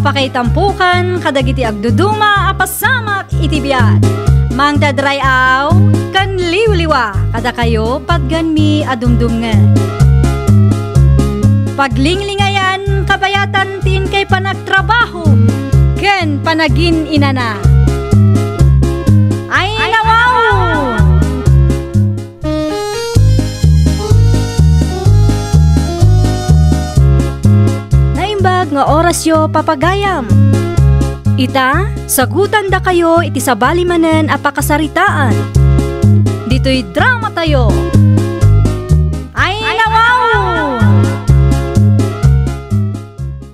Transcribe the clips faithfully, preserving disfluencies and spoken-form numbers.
Pakaitampokan kadagiti agduduma a pasamak iti biag. Mangted ray-aw ken liwliwa kadakayo patganmi a dumdumngeg. Paglinglingayan kabayatan ti inkay panagtrabaho ken panagin-inana. Ay, nawaw! Naimbag nga orasyo, papagayam. Ita, sagutandakayo iti sabali manen a pakasaritaan. Ditoy dramatayo. Ay, nawaw!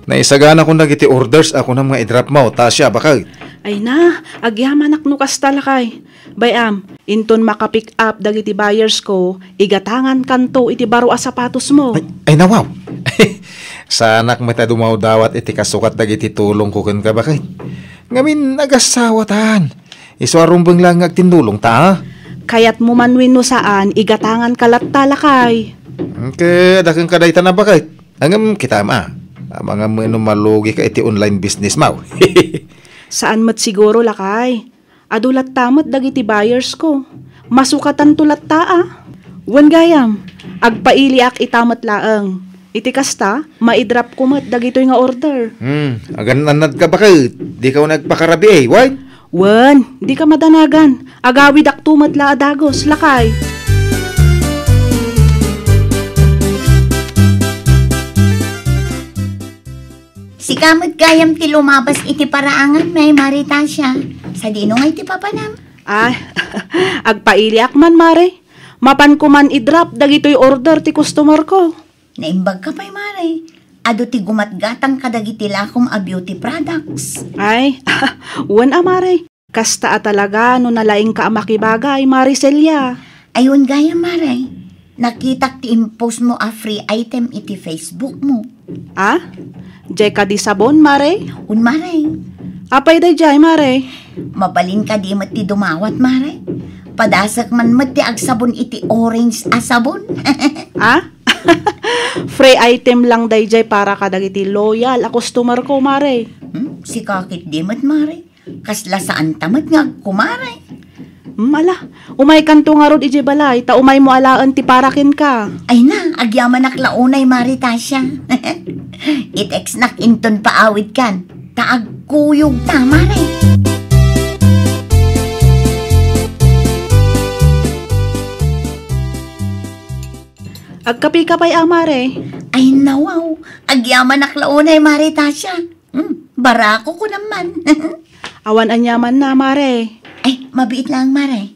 Naisaganakon dagiti orders a kunam nga i-drop mo, Tasha, baket. Ay na, agyamanak no kasta, lakay. Bay-am, inton maka-pick up dagiti buyers ko, igatangankanto iti baro a sapatos mo. Ay, ay, nawaw. Saanak met a dumawdawat iti kasukat dagiti tulongko kenka, baket. Ngamin, agassawatan. Isu a rumbeng laeng nga agtinnulongta, a? Kayatmo man wenno saan, igatanganka latta, lakay. Ket, adda kenka dayta, baket. Ngem kitam, a. Amangan no malugika iti online business mo. Saan met siguro, lakay. Adu latta met dagiti buyers ko. Masukatanto latta, a. Wen gayam, agpailiak ita met laeng. Iti kasta, maidrop ko met dagitoy nga order. Hmm, agan-annadka, baket. Dika nagpakarabii, wen? Wen, dika madanagan. Agawidakto met la a dagus, lakay. Sika met gayam ti lumabas iti paraangan, Mari Tasha. Sadino ngay ti papanam? Ay, agpailiak man, Mare. Mapanko man i-drop dagitoy order ti customer ko. Naimbagka pay, Mare. Adu ti gumatgatang kadagiti lakom a beauty products. Ay, wen a, Mare. Kasta a talaga no nalaingka a makibagay, Mare Celia. Ay, wen gayam, Mare. Nakitak ti impost mo a free item iti Facebook mo. A? Jay kadi sabon, Mare? Wen, Mare. Apay dayjay, Mare? Mabalin kadi met ti dumawat, Mare? Padasek man met ti agsabon iti orange a sabon. A? Free item lang dayjay para kadagiti loyal a customer ko, Mare. Hmm? Sika ketdi met, Mare. Kasla saanta met nga agkumare. Hmm, ala, umaykanto ngarud idiay balay, ta umaymo alaen ti para kenka. Ay na, agyamanak la unay, Mare Tasha. I-textnak inton paawidkan, ta agkuyogta, Mare. Agkapika pay a, Mare? Ay, nawaw. Agyamanak la unay, Mare Tasha. Hmm, barako ko naman. Awan aniamanna, Mare. Ay, mabiit lang, Mare.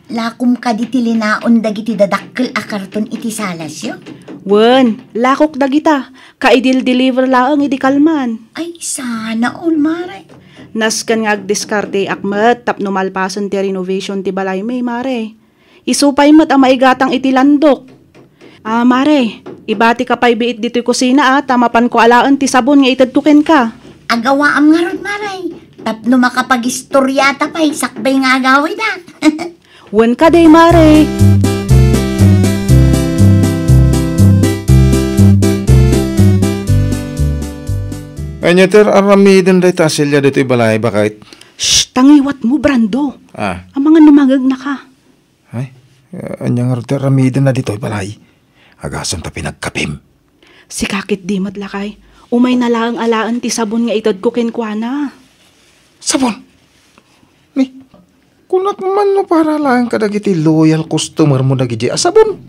Lakom kadi ti linaon dagiti dadakkel a karton iti salasyo? Wen, lakok dagita. Kaidil-deliver laeng idi kalman. Ay, sana all, Mare. Nasken nga agdiskarteak met tapno malpasen ti renovation ti balaymi, Mare. Isu pay met a maigatang iti landok. Ah, Mare, ibatika pay biit ditoy kusina, a, ta mapanko alaen ti sabon nga itedko kenka. Agawaam ngarud, Mare, tapno makapagistoryata pay sakbay nga agawidak. Wen kadi, Mare. Ania ti ar-aramiden dayta a Celia ditoy balay, baket? Shh! Tangiwatmo, Brando. Ah. Amangan no mangegnaka. Ay, ania ngarud ti aramidenna ditoy balay? Agasem ta pinagkapim. Sika ketdi met, lakay. Umayna laeng alaen ti sabon nga itedko kenkuana. Sabon? Ni, kunak man no para laeng kadagiti loyal customer mo dagiti a sabon.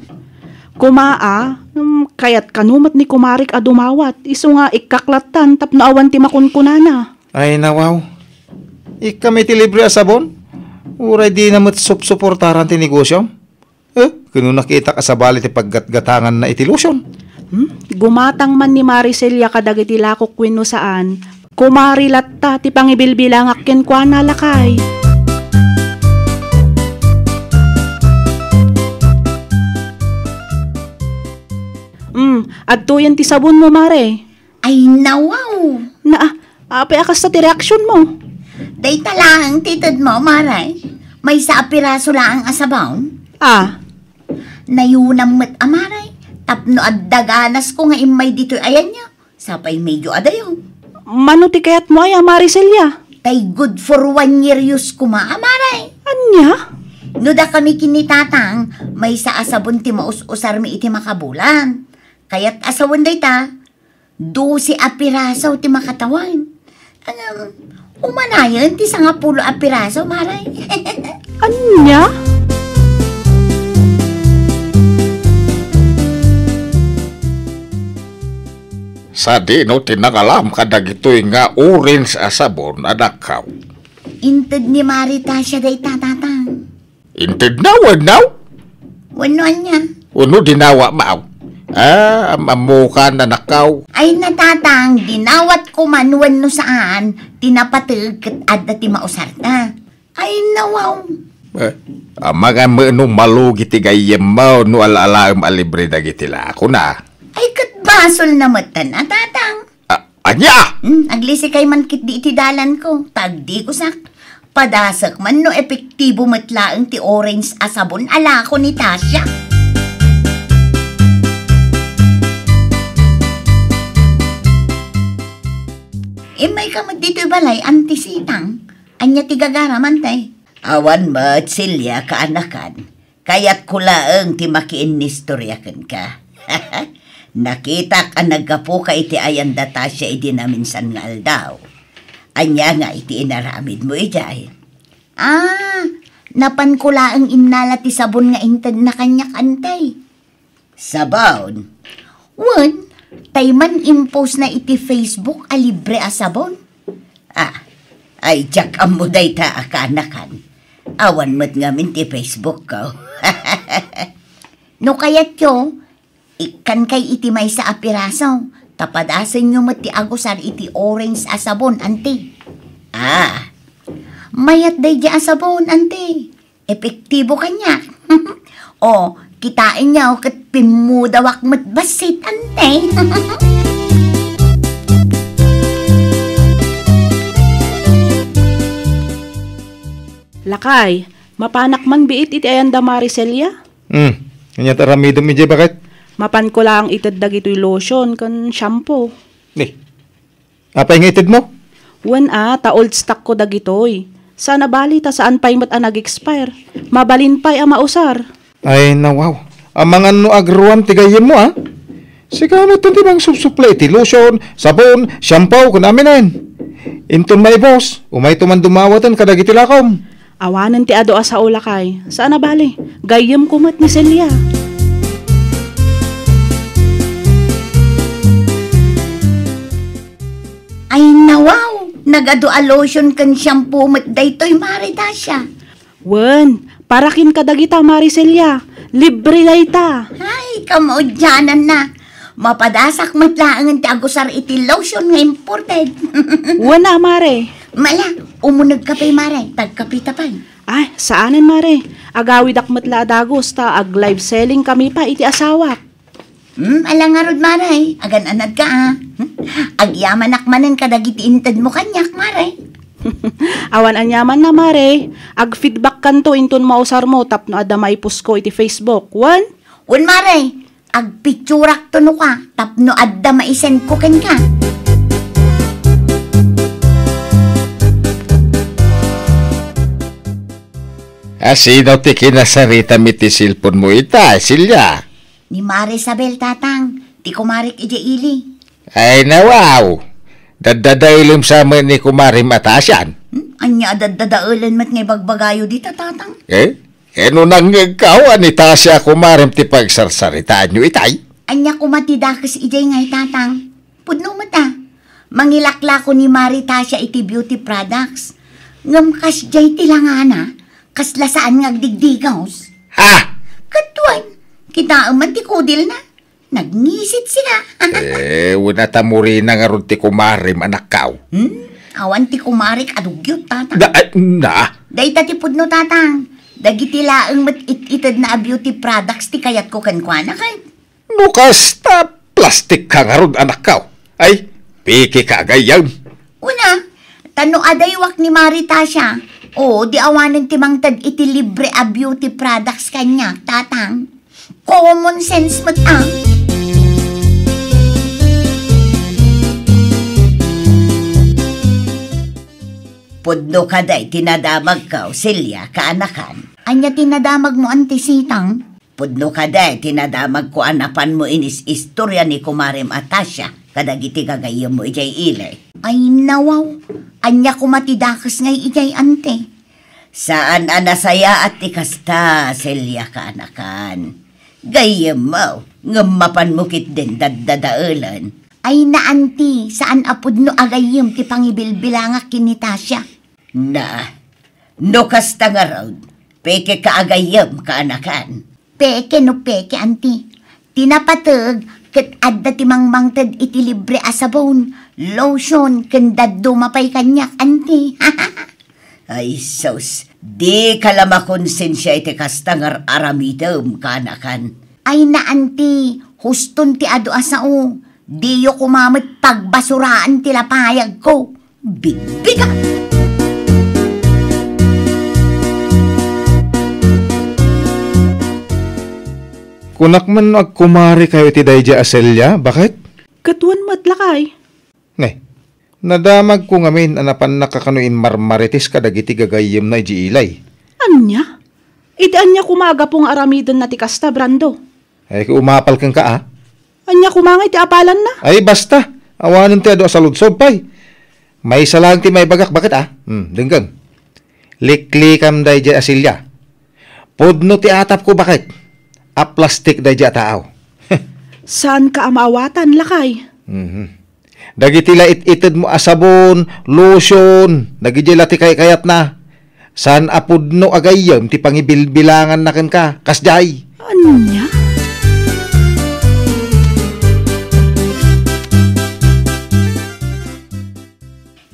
Koma a, mm, kayat kano met ni kumarik a dumawat, isu nga ikkaklattan tapno awan ti makunkunana. Ay, nawaw. Ikkam iti libre a sabon? Uray dina met supsuportaran ti negosyom? Eh, kuno nakitak a sabali ti paggatgatanganna iti lotion. Hmm? Gumatang man ni Mare Celia kadagiti lakok wenno saan, kumare latta ti pangibilbilangak kenkuana, lakay. Hmm, adtoyen ti sabonmo, Mare. Ay, nawaw! Na, apay a kasta ti reaksionmo? Dayta laeng ti itedmo, Mare. Maysa a piraso laeng a sabon. Ah. Nayunam met a, Mare. Tapno adda ganasko nga immay ditoy ayanyo. Sapay medyo adayo. Mano ti kayatmo aya, Mare Celia? Tay good for one year use koma, a, Mare. Ania? No dakami ken ni Tatang, maysa a sabon ti maus-usarmi iti makabulan. Kayat a sawen dayta, dose a piraso ti makatawen. Ngem, umanayen ti sangapulo a piraso, Mare. Ania? Sadino ti nangalam kadagitoy nga orange a sabon, anakko? Inted ni Mare Tasia dayta, Tatang. Intedna wenno? Wenno ania? Wenno dinawatmo? Ah, am-, ammokan, anakko. Ay, Tatang, dinawatko man wenno saan, ti napateg ket adda ti mausarta. Ay, nawaw. Eh, amangan met no malugi ti gayyemmo no ala-alaem a libre dagiti lakona. Ay, ket basolna metten, a, Tatang. A-, ania? Hmm, aglisikay man ketdi iti dalanko, ta agdigusak. Padasek man no epektibo met laeng ti orange a sabon a lako ni Tasia. Immayka met ditoy balay, Auntie Sitang. Ania ti gagaram, Ante? Awan met, Celia, kaanakan. Kayatko laeng ti makiinnistorya kenka. Nakitak a naggapuka iti ayan da Tasia idi naminsan nga aldaw. Ania nga iti inaramidmo idiay? Ah, napanko laeng innala ti sabon nga intedna kaniak, Ante. Sabon? Wen, tay man impostna iti Facebook a libre a sabon. Ah, ay, diak ammo dayta a kaanakan. Awan met ngamin ti Facebook ko. No kayatyo, ikkankay iti maysa a piraso, ta padasenyo met ti agusar iti orange a sabon, Ante. Ah, mayat daydi a sabon, Ante. Epektibo kaniak. O, kitaenyo ket pimmudawak met bassit, Ante. Lakay, mapanak man biit iti ayan da Mare Celia? Hmm, ania ti aramidem idiay, baket? Mapanko laeng ited dagitoy lotion ken shampoo. Ni, apay nga itedmo? Wen a, ta old stock ko dagitoy. Saan a bali ta saan pay met a nag-expire. Mabalin pay a mausar. Ay, nawaw. Amangan no agruam ti gayyemmo, a? Sika met ti mangsupsupli iti lotion, sabon, shampoo, ken aminen. Inton maibus, umayto man dumawaten kadagiti lakom. Awanen ti adu a sao, lakay. Saan a bali, gayyemko met ni Celia. Ay, nawaw! Nagadu a lotion ken shampoo met daytoy, Mare Tasia. Wen, para ken kadagita, Mare Celia. Libre dayta. Ay, kamaudiananna. Mapadasak met laengen ti agusar iti lotion nga imported. Wen a, Mare. Mala, umunegka pay, Mare. Tagkapita pay. Ay, saanen, Mare. Agawidak met la a dagus ta ag-live selling kami pay iti asawak. Hmm, ala ngarud, Mare. Agan-anadka, a. Agyamanak manen kadagiti intedmo kaniak, Mare. Awan aniamanna, Mare. Ag-feedbackkanto inton mausarmo tapno adda maipusko iti Facebook. Wen? Wen, Mare. Agpicturakto no ka tapno adda maisendko kenka. A, sino ti kinasaritam iti cellphone mo ita, Celia? Ni Mare Isabel, Tatang, ti kumarek idiay ili. Ay, nawaw! Daddadaelem sa met ni kumarem a Tasian. Hmm? Ania a daddadaelen met nga ibagbagayo dita, Tatang? Eh? Eh, no nangngegkaw a ni Tasia kumarem ti pagsarsaritaanyo itay? Ania koma ti dakes idiay ngay, Tatang? Pudno met a. Mangilaklako ni Mare Tasia iti beauty products. Ngem kasdiay ti langana, kasla saan nga agdigdigaws. Ha? Ket wen, kitaem man ti kudilna. Nagngisit sika. Eh, wen a ta murina ngarud ti kumarem, anakkaw. Hmm? Awan ti kumarek a dugyot, Tatang. Da, ay, na. Dayta ti pudno, Tatang. Dagiti laeng met it-itedna a beauty products ti kayatko kenkuana, ket. No kasta, plastik ka ngarud, anakkaw. Ay, piki ka, gayyem. Una, ta no adaywak ni Mare Tasia, o, di awanen ti mangted iti libre a beauty products kaniak, Tatang. Common sense met, a. Pudno kadi ti nadamagko, Celia, kaanakan. Ania ti nadamagmo, Anti Sitang? Pudno kadi ti nadamagko a napanmo inis-istorya ni kumarem a Tasha kadagiti gagayyemmo idiay ili? Ay, nawaw. Ania koma ti dakes ngay idiay, Anti? Saan a nasayaat ti kasta, Celia, kaanakan. Gayyemmo, ngem mapanmo ketdin daddadaelen. Ay, na, Anti, saan a pudno a gayyem ti pangibilbilangak ken ni Tasha. Na, no kasta ngarud, pekeka a gayyem, kaanakan. Peke no peke, Anti. Ti napateg ket adda ti mangmangted iti libre a sabon, lotion, ken dadduma pay kaniak, Anti. Ay sus, dika la makonsensia iti kasta nga ar-aramidem, kaanakan. Ay na, Anti, huston ti adu a sao. Diyo koma met pagbasuraan ti lapayagko. Bigbiga! Kunak man no agkumarekayo iti daydiay a Celia, baket? Ket wen met, lakay. Ngay, nadamagko ngamin a napannak a kano immarmarites kadagiti gagayyemna idiay ili. Ania? Iti ania koma a gapu nga aramidenna ti kasta, Brando? Ay, umapal kenka, a? Ania koma nga iti apalanna? Ay, basta. Awanen ti adu a saludsod pay. Maysa laeng ti maibagak, baket, a? Hmm, denggem. Liklikam daydiay a Celia. Pudno ti atapko, baket. A plastik daydiay a tao. Saanka a maawatan, lakay? Mhm. Dagiti la it-itedmo a sabon, lotion, dagidiay la ti kaykayatna. Saan a pudno a gayyem ti pangibilbilanganna kenka, kasdiay. Ania?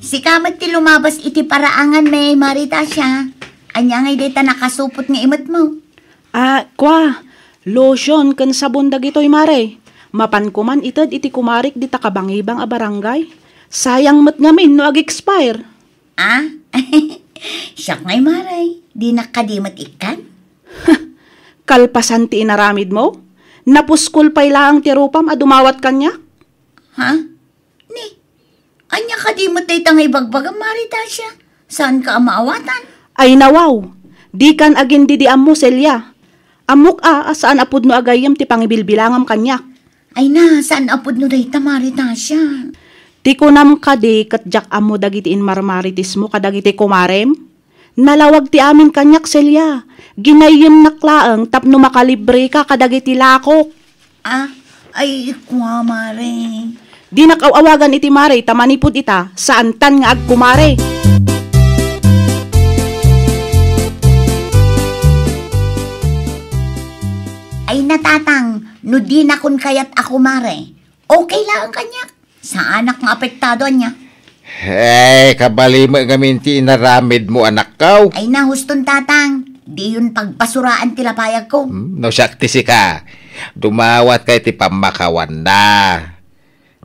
Sika met ti lumabas iti paraangan, Mari Tasha. Ania ngay dayta nakasupot nga imetmo? Ah, kua, lotion ken sabon dagitoy, Mare. Mapanko man ited iti kumarek dita kabangibang a barangay. Sayang met ngamin no ag-expire. Ah? Siak ngay, Mare. Dinak kadi met ikkan? Kalpasan ti inaramidmo, napuskol pay laeng ti rupam a dumawat kaniak. Ha? Ni, ania kadi met dayta nga ibagbagam, Mari Tasha? Saanka a maawatan? Ay, nawaw. Dikan agin-didiammo, Celia. Ammok a, a saan a pudno a gayyem ti pangibilbilangam kaniak. Ay na, saan a pudno dayta, Mari Tasha? Ti kunam kadi ket diak ammo dagiti inmarmaritesmo kadagiti kumarem? Nalawag ti amin kaniak, Celia. Ginayyemnak laeng tapno makalibreka kadagiti lakok. Ah, ay, kua, Mare. Dinak aw-awagan iti Mare ta manipud ita, saantan nga agkumare. Ay na, Tatang, no dinakon kayat a kumare, okay laeng kaniak. Saanak nga apektado, ania? Hey, kabali met ngamin ti inaramidmo, anakko. Ay na, huston, Tatang. Diyon pagbasuraan ti lapayagko. Hmm, no siak ti sika, dumawatka iti pammakawanna.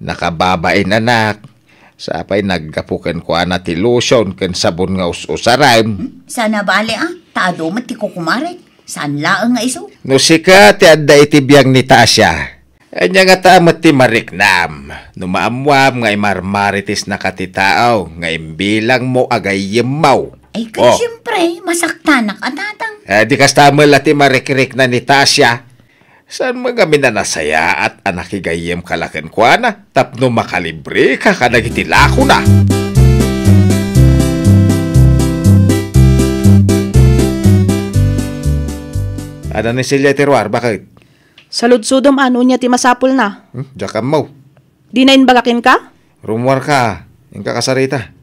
Nakababain, anak. Sapay naggapu kenkuana ti lotion ken sabon nga us-usaren. Hmm? Saan a bale, a? Ta adu met ti kukumarek. Saan laeng nga isu? No sika ti adda iti biag ni Tasha, ania ngata met ti mariknam no maammuam nga imarmaritesnaka ti tao nga imbilangmo a gayyemmo? Ay, ket siempre, masaktanak a, Tatang. Eh, di kasta met la ti marikrikna ni Tasha. Saan met ngamin a nasayaat a nakigayyemka la kenkuana tapno makalibreka kadagiti lakona? Adda ni Celia iti ruar, baket? Saludsodem a no ania ti masapulna. Hmm, diak ammo. Dina imbaga kenka? Rummuarka, inka kasarita.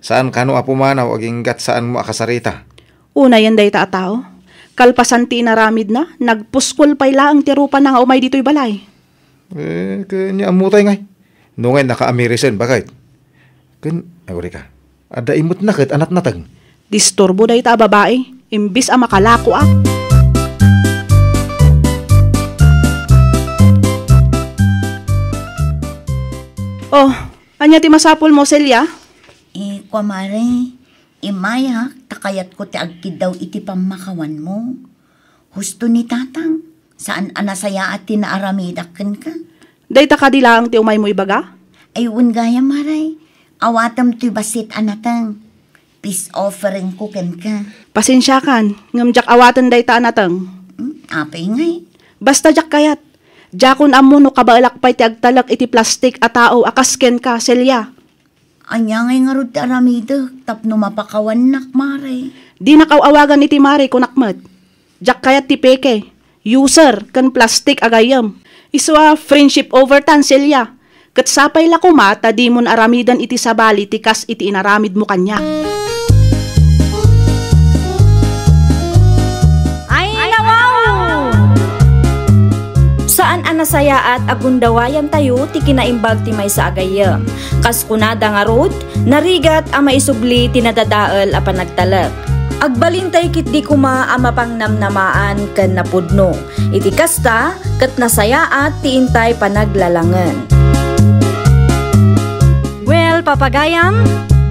Saan kano a pumanaw aginggat saanmo a kasarita. Unayen dayta a tao. Kalpasan ti inaramidna, nagpuskol pay laeng ti rupana nga umay ditoy balay. Eh, ken nia ammotay ngay. No ngay nakaamirisen, baket. Ken, agurika. Adda imetna ket a natnateng. Disturbo dayta a babai, imbis a makalakoak. Oh, ania ti masapulmo, Celia? Eh, kua, Mare, immayak ta kayatko ti agkiddaw iti pammakawanmo. Husto ni Tatang, saan a nasayaat ti naaramidak kenka. Dayta kadi laeng ti umaymo ibaga? Ay, wen gayam, Mare. Awatem toy bassit a nateng. peace offering ko kenka. Pasensiakan, ngem diak awaten dayta a nateng. Hmm, apay ngay? Basta diak kayat. Diakon ammo no kabaelak pay ti agtalek iti plastik a tao a kas kenka, Celia. Ania ngay ngarud ti aramidek tapno mapakawannak, Mare? Dinak aw-awagan iti Mare, kunak met. Diak kayat ti peke, user, ken plastik a gayyem. Isu a friendship over tan, Celia. Ket sapay la koma ta dimon aramiden iti sabali ti kas iti inaramidmo kaniak. Ay, nawaw! Saan a nasayaat a gundawayantayo ti kinaimbag ti maysa a gayyem. Kas kunada ngarud, narigat a maisubli ti nadadael a panagtalek. Agbalintay ketdi koma a mapangnamnamaan ken napudno. Iti kasta, ket nasayaat ti intay panaglalangen. Well, papagayam,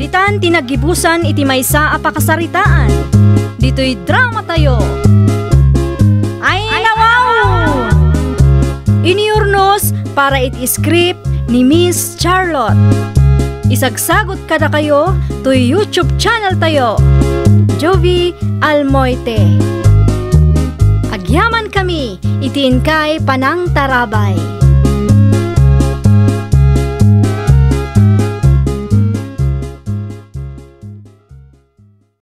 ditan ti naggibusan iti maysa a pakasaritaan. Ditoy dramatayo. Ay, nawaw! Inurnos para iti script ni Miss Charlotte. Isagsagot kadakayo toy YouTube channel tayo, Jovie Almoite. Agyaman kami iti inkay panangtarabay.